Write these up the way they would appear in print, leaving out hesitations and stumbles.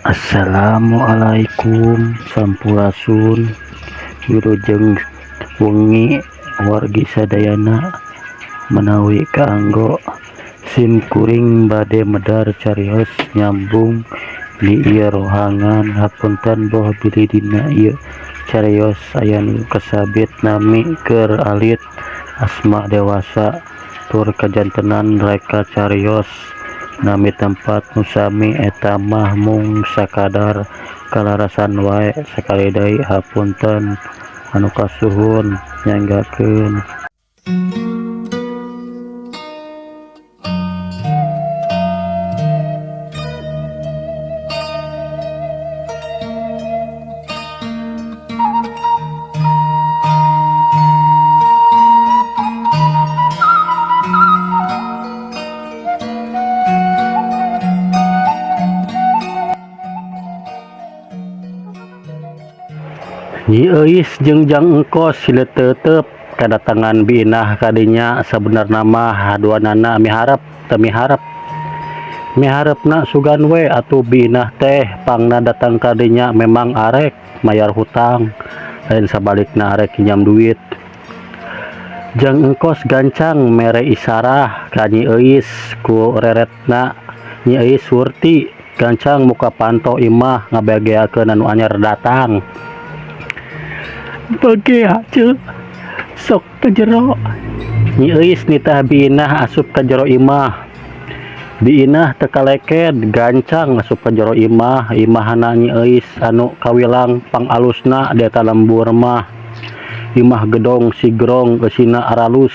Assalamualaikum sampurasun wilujeng wengi wargi sadayana menawi kaanggo sim kuring bade medar carios nyambung di ieu rohangan hapunten boh bilih dina ieu carios aya nu kasabit nami keur alit asma dewasa tur kajantenan reka carios nami tempat nu sami eta mah mung sakadar kalarasan wae sakali deui hapunten anu kasuhun nyanggakeun. Nyi Euis jeung Jang Engkos silih teuteub kadatangan Bi Inah kadinya sabenerna mah duanana miharep teu miharep. Miharepna sugan we atuh Bi Inah teh pangna datang kadinya memang arek mayar hutang lain sabalikna arek hinjam duit. Jang Engkos gancang mere isarah ka Nyi Euis ku reretna Nyi Euis Surti gancang muka panto imah ngabageakeun anu anyar datang. Bagea ceu sok ka jero. Nyi Euis nitah Bi Inah asup ka jero imah. Bi Inah teu kaleked gancang asup ka jero imah imahna Nyi Euis anu kawilang pangalusna di eta lembur mah. Imah gedong sigrong eusina aralus.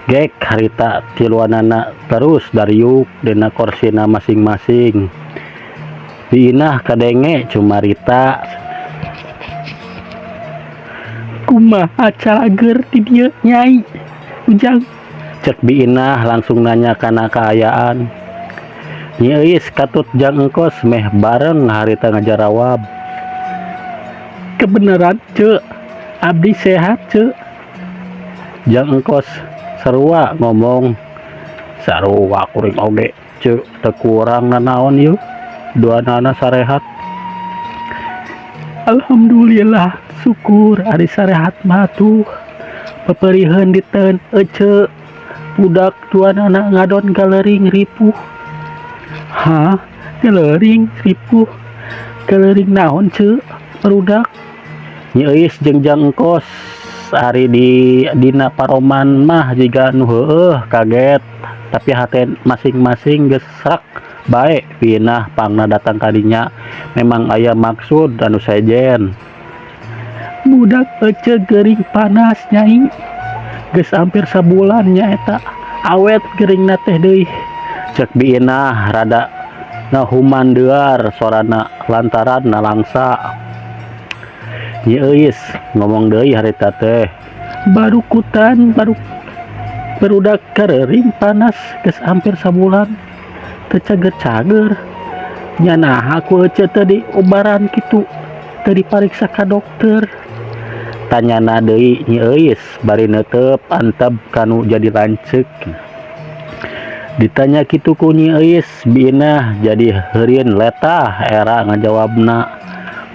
Gek harita tiluanana terus dariuk dina korsina masing-masing. Bi Inah kadenge cumarita. Kumaha calager di dieu Nyai Ujang? Cek Bi Inah langsung nanya kana kaayaan. Nyi Euis katut Jang Engkos meh bareng harita ngajarawab. Kebenaran ceu, abdi sehat ceu. Jang Engkos sarua ngomong, sarua kuring oge ceu teu kurang nanaon ieu duanana sarehat. Alhamdulillah syukur ari sarehat mah tuh peperiheun diteun ece budak duanana ngadon galering ripuh. Hah, galering ripuh? Galering naon ceu barudak? Nyi Euis jeung Jang Engkos ari di dina paroman mah jiga nu heueuh kaget tapi hate masing-masing geus srek bae. Bi Inah pangna datang kadinya memang aya maksud anu sejen. Budak ece gering panas Nyai, geus hampir sabulan nya eta awet geringna teh deui. Cek Bi Inah rada ngahumandear sorana lantaran nalangsa. Nyi Euis ngomong deui harita teh barukutan baru barudak garering panas geus hampir sabulan teu cager-cager. Nya naha ku ece teh diobaran kitu teu dipariksa ka dokter? Tanyana deui Nyi Euis bari neuteup antep kanu jadi lanceuk. Ditanya kitu ku Nyi Euis, Bi Inah jadi heureun letah era ngajawabna.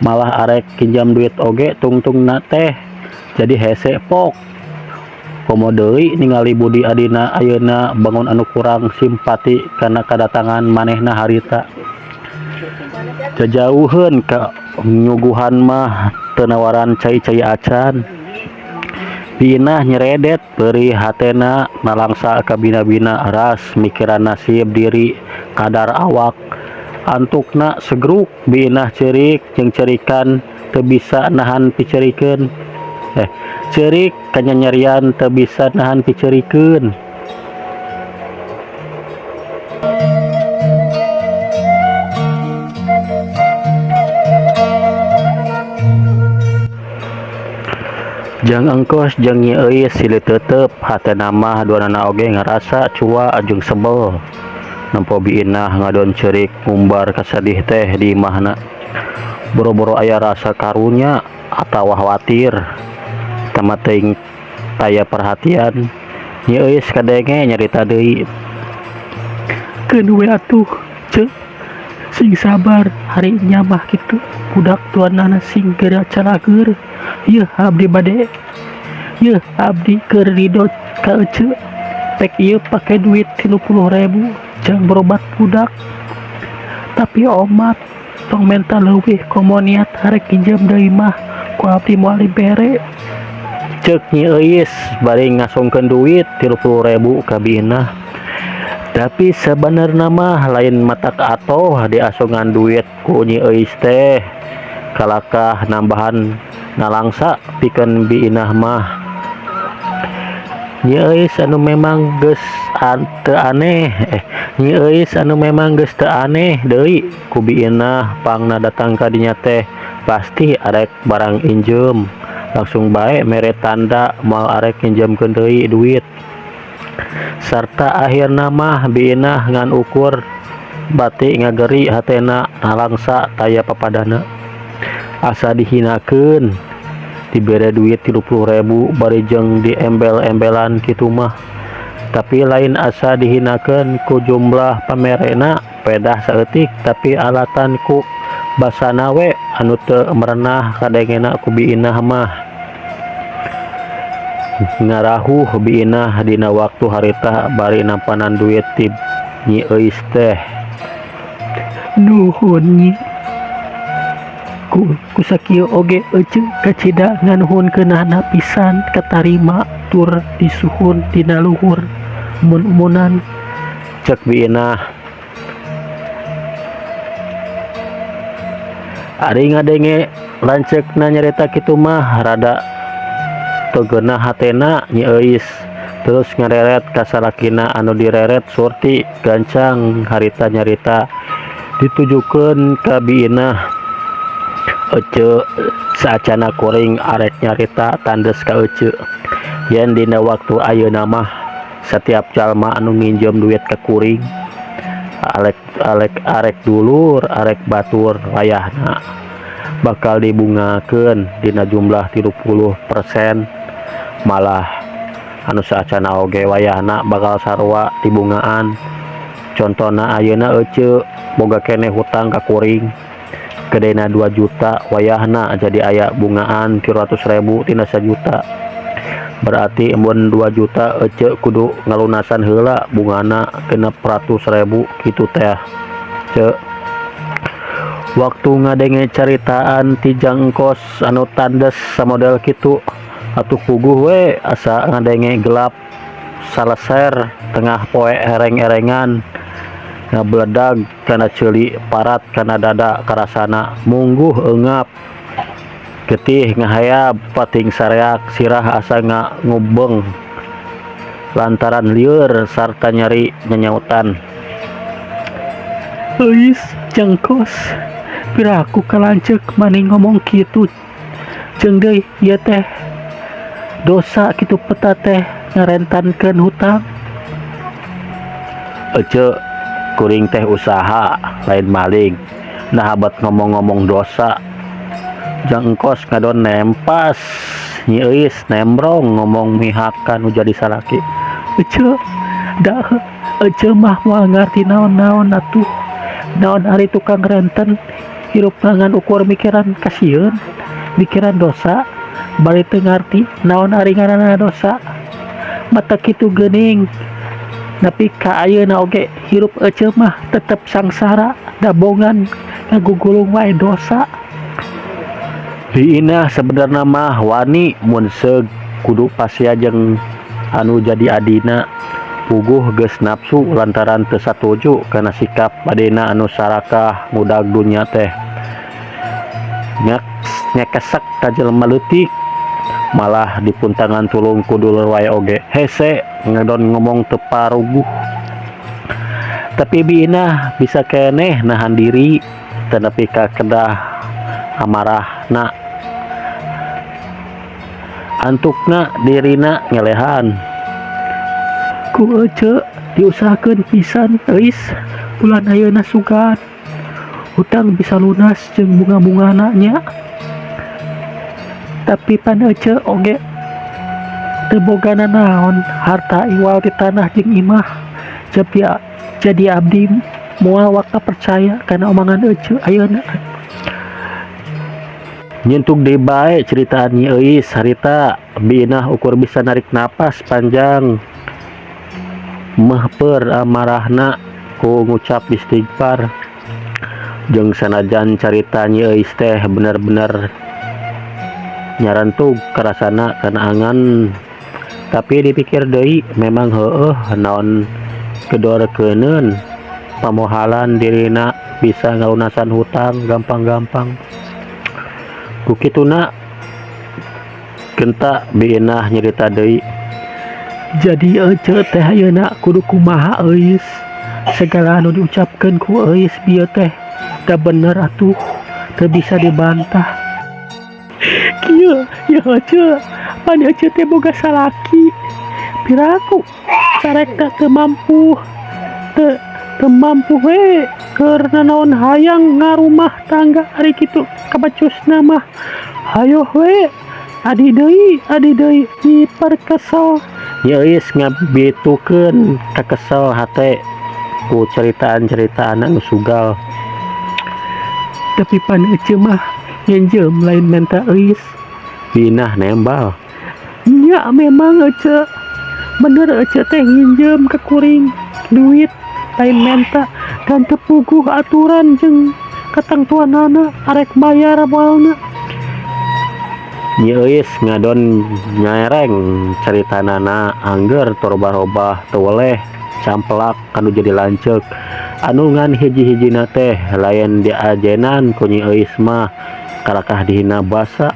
Malah arek pinjam duit oge tungtungna teh jadi hese pok. Komo deui ningali budi adina ayeuna bangun anu kurang simpati kana kadatangan manehna harita. Jajauheun ka nyuguhan mah teu nawaran cai-cai acan. Bi Inah nyeredet peurih hatena nalangsa ka bina-bina ras mikiran nasib diri kadar awak. Antukna segruk Bi Inah ceurik jeung ceurikan teu bisa nahan piceurikeun. Ceurik kanyanyerian teu bisa nahan piceurikeun. Jang Engkos jeung Nyi Euis silih teuteub hatena mah duanana oge ngarasa cua jeung sebel. Nempo Bi Inah ngadon ceurik ngumbar kasedih teh di imahna. Boro-boro aya rasa karunya atawa khawatir. Tama teuing taya perhatian. Nyi Euis kadenge nyarita deui. Keun we atuh ceu, Sing sabar ari nya mah kitu budak tuanana sing geura calageur. Yeuh abdi bade yeuh abdi keur ridho ka ece pek ieu pake duit 30.000 jang berobat budak. Tapi omat tong menta leuwih komo niat arek nginjem deui mah ku abdi moal dibere. Ceuk Nyi Euis bari ngasongkeun duit 30.000 ka Bi Inah. Tapi sabenerna mah lain matak atoh diasongan duit ku Nyi Euis teh kalakah nambahan nalangsa pikeun Bi Inah mah. Nyi Euis anu memang geus teu aneh Nyi Euis anu memang geus teu aneh deui ku Bi Inah pangna datang ka dinya teh pasti arek barang injeum. Langsung bae mere tanda moal arek nginjemkeun deui duit. Sarta akhirna mah Bi Inah ngan ukur bati ngageri hatena nalangsa taya papadana. Asa dihinakeun dibere duit 30.000 bari jeung diembel-embelan kitu mah. Tapi lain asa dihinakeun ku jumlah pamerena pedah saeutik tapi alatan ku basana we anu teu merenah kadengena ku Bi Inah mah. Ngarahuh Bi Inah dina waktu harita bari nampanan duit ti Nyi Euis teh. Nuhun Nyi. Ku sakieu oge ece kacida nganuhunkeunana pisan katarima tur disuhun dina luhur mun-munan. Ceuk Bi Inah. Ari ngadenge lanceukna nyarita kitu mah rada teu geunah hatena Nyi Euis terus ngareret ka salakina anu direret Surti gancang harita nyarita ditujukeun ka Bi Inah. Ece saacana kuring arek nyarita tandes ka ece yen dina waktu ayeuna mah satiap jalma anu nginjem duit ka kuring alek arek dulur arek batur wayahna bakal dibungakeun dina jumlah 30% malah anu saacana oge wayahna bakal sarua dibungaan. Contona ayeuna ece boga keneh hutang ka kuring gedena 2 juta wayahna jadi aya bungaan 300.000 tina 1 juta. Berarti mun 2 juta ece kudu ngalunasan heula bungana 600.000 kitu teh ce. Waktu ngadenge caritaan ti Jang Engkos anu tandes samodel kitu atuh puguh we asa ngadenge gelap saleser tengah poe ereng-erengan ngabeledag kana ceuli parat kana dada karasana mungguh eungap getih ngahayab pating sareak sirah asa ngubeng lantaran lieur sarta nyeri nyanyautan. Euis Jang Kos piraku ka lanceuk mani ngomong kitu jeung deui ieu teh dosa kitu peta teh ngarentankeun hutang. Ece kuring teh usaha lain maling nah habat ngomong-ngomong dosa. Jang Engkos ngadon nempas Nyi Euis nembrong ngomong mihak ka nu jadi salaki. Ece da ece mah moal ngarti naon-naon atuh naon ari tukang renten hirup ngan ukur mikiran kasieun mikiran dosa bari teu ngarti naon ari ngaranna dosa mata kitu geuning nepi ka ayeuna oge hirup ece mah tetep sangsara dabongan ngagugulung wae dosa. Bi Inah sebenarna mah wani mun seug kudu pasia jeung anu jadi adina. Puguh geus nafsu lantaran teu satuju kana sikap adina anu sarakah ngudag dunya teh. Nyekesek ka jelema leutik malah dipuntangan tulung ku dulur wae oge hese ngadon ngomong teu paruguh. Tapi Bi Inah bisa keneh nahan diri teu nepi ka kedah amarahna. Antukna dirina ngelehan. Ku ece diusahakeun pisan euis bulan ayeuna sugan hutang bisa lunas jeung bunga-bungana nya. Tapi pan ece oge teu boga nanaon harta iwal ti tanah jeung imah jadi abdi Moal waka percaya kana omongan ece ayeuna. Nyentug deui bae ceritaan Nyi Euis harita Bi Inah ukur bisa narik napas panjang meuhpeur amarahna ku ngucap istighfar. Jeung sanajan carita Nyi Euis teh bener-bener nyarentug karasana kana angan tapi dipikir deui memang heueuh naon gedorkeuneun pamohalan dirina bisa ngalunasan hutang gampang-gampang. Ku kituna genta Bi Inah nyerita deui. Jadi ece teh ayeuna kudu kumaha Euis? Segala anu diucapkeun ku Euis bieu teh da bener atuh teu bisa dibantah. Kieu ya ece, pan ece teh boga salaki. Piraku sarekna teu mampu teu teu mampu we keur nanaon hayang ngarumah tangga ari kitu kabacusna mah. Hayoh we adi deui adi deui diperkesel. Nyi Euis ngabitukeun kakesel hate ku ceritaan-ceritaan anu sugal. Tapi pan ece mah nginjem lain menta Euis. Bi Inah nembal. Nya memang ece bener ece teh nginjem ka kuring duit lain menta dan teu puguh aturan jeung katangtuanana arek bayar moalna. Nyi Euis ngadon nyereng caritanana angger torobah-robah teu weleh camplak kanu jadi lanceuk anu ngan hiji-hijina teh lain diajenan ku Nyi Euis mah karakah dihina basa.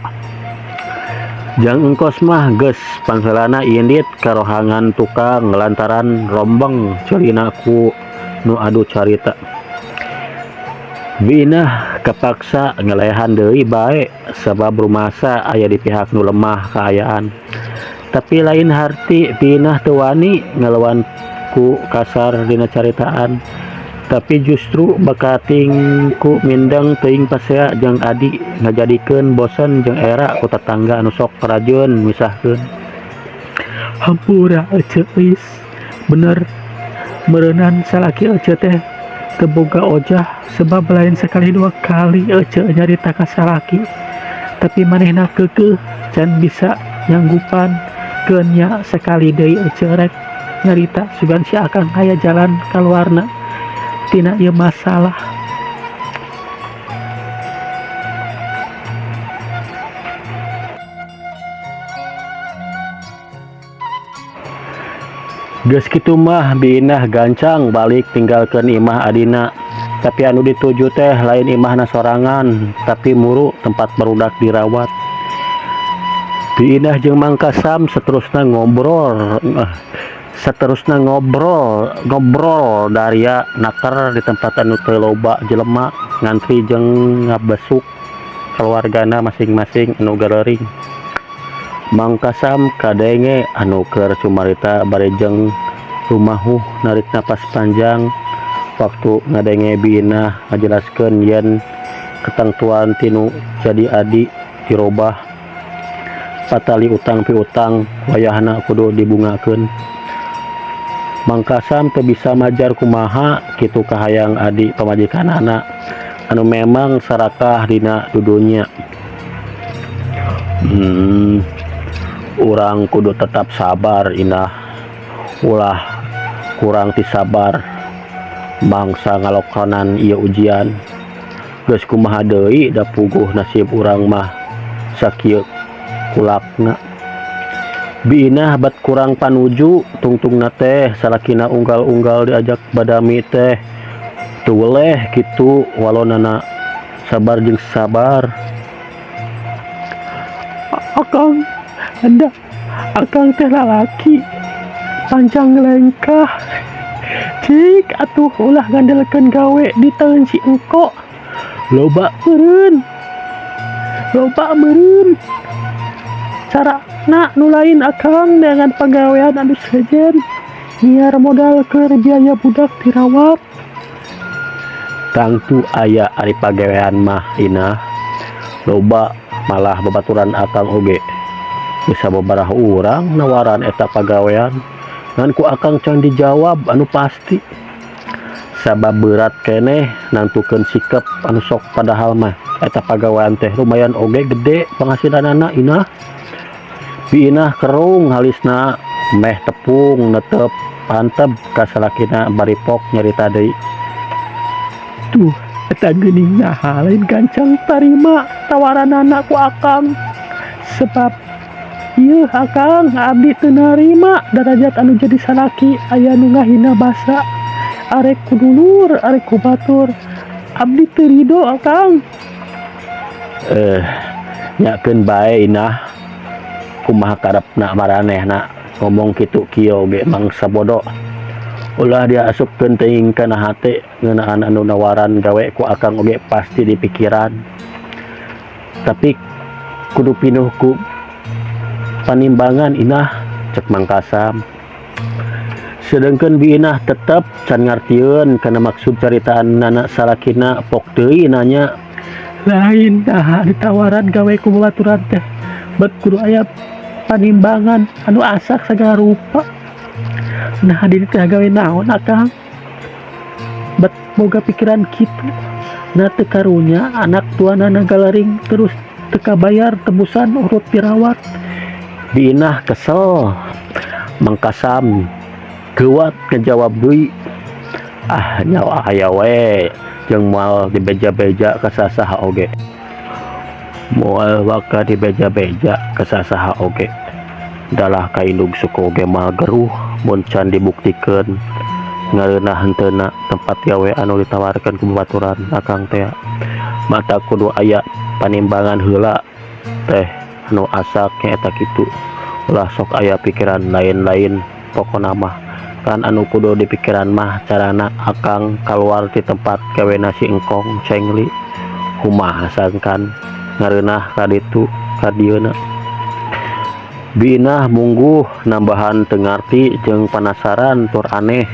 Jang engkos mah geus pangheulana indit ka rohangan tukang lantaran rombeng ceulina ku nu adu carita. Bi Inah kapaksa ngelehan deui bae sabab rumasa aya di pihak nu lemah kaayaan. Tapi lain harti Bi Inah teu wani ngelawan ku kasar dina caritaan. Tapi justru bakating ku mindeng teuing pasea jeung adi ngajadikeun bosen jeung era ku tatangga anu sok rajeun misahkeun. Hampura ece Euis, bener meureunan salaki ece teh teu boga ojah sebab lain sekali dua kali ece nyarita ka salaki. Tapi manehna keukeuh can bisa nyanggupan keun nya sekali deui ece rek nyarita sugan si akang aya jalan kaluarna tina ieu masalah. Geus kitu mah Bi Inah gancang balik tinggalkeun imah adina. Tapi anu dituju teh lain imahna sorangan, tapi muru tempat barudak dirawat. Bi Inah jeung Mang Kasam seterusna ngobrol, ngobrol daria naker di tempat anu teu loba jelema ngantri jeung ngabesuk keluargana masing-masing anu gareuring. Mang Kasam kadenge anu keur cumarita bari jeung rumahuh narik napas panjang waktu ngadenge Bi Inah ngajelaskeun yen ketangtuan tinu jadi adi dirobah patali utang piutang wayahna kudu dibungakeun. Mang Kasam teu bisa majar kumaha kitu kahayang adi pamajikanana anu memang sarakah dina dudunya. Urang kudu tetap sabar Inah, ulah kurang ti sabar mangsa ngalokonan ieu ujian. Geus kumaha deui da puguh nasib urang mah sakieu kulakna. Bi Inah bat kurang panuju tungtungna teh salakina unggal-unggal diajak badami teh teu weleh kitu walonana sabar jeung sabar. Akang anda akang teh lalaki panjang lengkah cik atuh ulah ngandelkeun gawe di tangan si engko loba meureun loba meureun cara na nu lain akang dengan pagawean anu sejen nyiar modal keur biaya budak dirawat. Tangtu aya ari pagawean mah Inah loba malah babaturan akang oge bisa babaraha urang nawaran eta pagawean ngan ku akang can dijawab anu pasti. Sabab beurat keneh nangtukeun sikep anu sok padahal mah eta pagawean teh lumayan oge gede penghasilanana Inah. Bi Inah kerung halisna meh tepung netep panteb ka salakina bari pok nyarita deui. Tuh eta geuning naha lain gancang tarima tawaranana ku akang. Sebab ieu akang abdi teu narima darajat anu jadi salaki aya nu ngahina basa. Arek ku dulur, arek ku batur. Abdi teu rido akang. Nyakeun bae Inah. Kumaha karepna maranehna ngomong kitu kieu oge mangsa bodo. Ulah diasupkeun teuing kana hate ngeunaan anu nawaran gawe ku akang oge pasti dipikiran. Tapi kudu pinuh ku panimbangan Inah, cek Mang Kasam. Sedengkeun Bi Inah tetep can ngartieun kana maksud caritaanana salakina pok deui nanya. Lain naha ditawaran gawe ku babaturan teh bet kudu aya panimbangan anu asak sagala rupa. Nah di dieu teh gawe naon akang? Bet boga pikiran kitu. Na teu karunya anak tuanana galering terus teu kabayar tebusan urut dirawat. Bi Inah kesel. Mang Kasam geuwat ngajawab deui. Ah nyawa aya we jeung moal dibeja-beja ka sasaha oge. Moal waka dibeja-beja ka sasaha oge. Dalah ka indung suku oge moal geruh mun can dibuktikeun ngareunah henteuna tempat gawe anu ditawarkeun ku babaturan akang teh. Mata kudu aya panimbangan heula teh anu asak nyaeta kitu. Ulah sok aya pikiran lain-lain pokona mah. Kan anu kudu dipikiran mah carana akang kaluar ti tempat gawena si Engkong Cengli. Kumaha sangkan ngareunah ka ditu ka dieuna. Bi Inah mungguh nambahan teu ngarti jeung panasaran tur aneh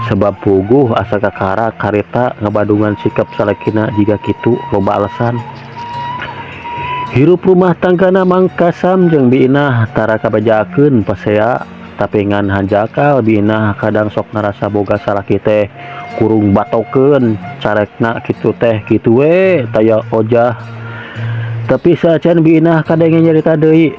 sebab puguh asa kakarak harita ngabadungan sikap salakina jiga kitu loba alasan. Hirup rumah tanggana Mang Kasam jeung Bi Inah tara kabejakeun pasea tapi ngan hanjakal Bi Inah kadang sok ngarasa boga salaki teh kurung batokeun carekna kitu teh kitu we taya ojah. Tapi saacan Bi Inah kadenge nyarita deui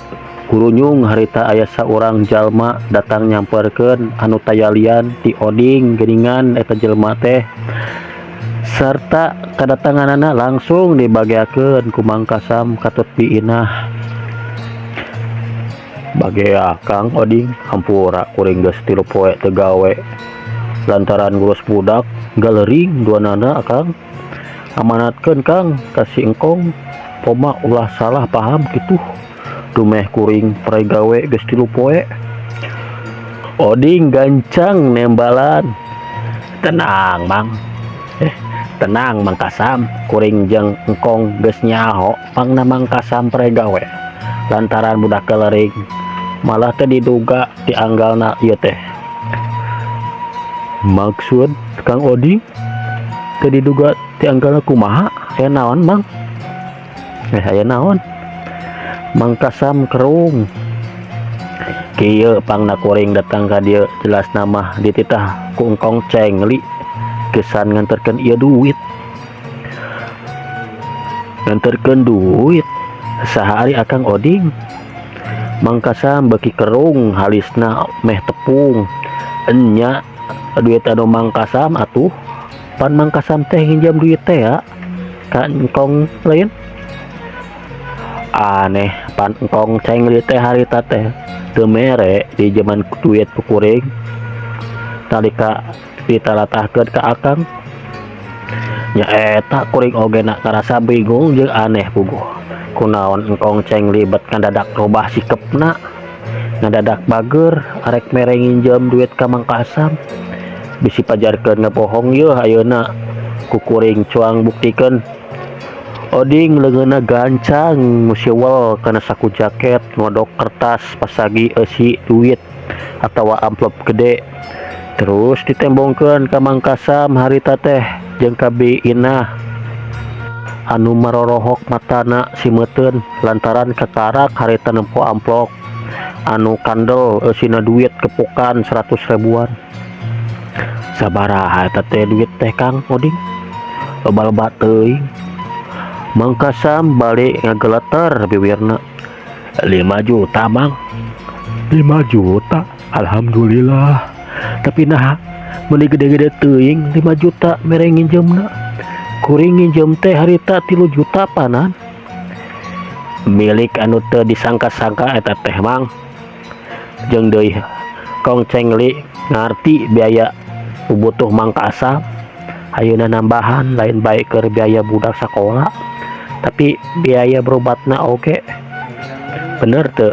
kurunyung harita aya saurang jalma datang nyamperkeun anu taya lian ti Oding geuningan eta jelema teh. Sarta kadatanganana langsung dibageakeun ku Mang Kasam katut Bi Inah. Bagea Kang Oding hampura kuring geus 3 poe teu gawe lantaran ngurus budak galering duanana akang. Amanatkeun Kang ka si Engkong poma ulah salah paham kitu. Dumeh kuring pare gawe geus 3 poe. Oding gancang nembalan. Tenang Mang. Tenang Mang Kasam, kuring jeung Engkong geus nyaho pangna Mang Kasam pare gawe lantaran budak galering malah teh diduga dianggalna ieu teh. Maksud Kang Oding teh diduga dianggalna kumaha? Aya naon Mang? Aya naon? Mang Kasam kerung. Kieu pangna kuring datang ka dieu jelas mah dititah ku Engkong Cengli kesan nganterkeun ieu duit. Nganterkeun duit saha ari Akang Oding? Mang Kasam beuki kerung halisna meh tepung. Enya duit anu Mang Kasam atuh. Pan Mang Kasam teh nginjam duit teh ya ka Engkong lain. Aneh pan Engkong Cengli teh harita teh teu mere di jaman duit ku kuring nalika ditalatahkeun ka akang. Nya eta kuring oge na karasa bingung jeung aneh puguh. Kunaon Engkong Cengli bet ngadadak robah sikepna, ngadadak bager arek mere nginjem duit ka Mang Kasam. Bisi pajarkeun ngabohong yeuh ayeuna ku kuring cuang buktikeun. Oding leungeunna gancang musiwel kana saku jaket ngodok kertas pasagi eusi duit atawa amplop gede. Terus ditembongkeun ka Mang Kasam harita teh jeung ka Bi Inah anu marorohok matana simeuteun lantaran kakarak harita nempo amplop anu kandel eusina duit kepukan 100 ribuan. Sabaraha eta teh duit teh, Kang Oding? Loba-loba teuing. Mang Kasam balik ngageleter bibirna. 5 juta, Mang. 5 juta. Alhamdulillah. Tapi nah, meuni gede-gede teuing 5 juta mere nginjemna. Kuring nginjem teh harita 3 juta panan. Milik anu teu disangka-sangka eta teh, Mang. Jeung deui Kong Cengli ngarti biaya butuh Mang Kasam. Ayeuna nambahan lain bae keur biaya budak sakola, tapi biaya berobatna oge. Bener teu?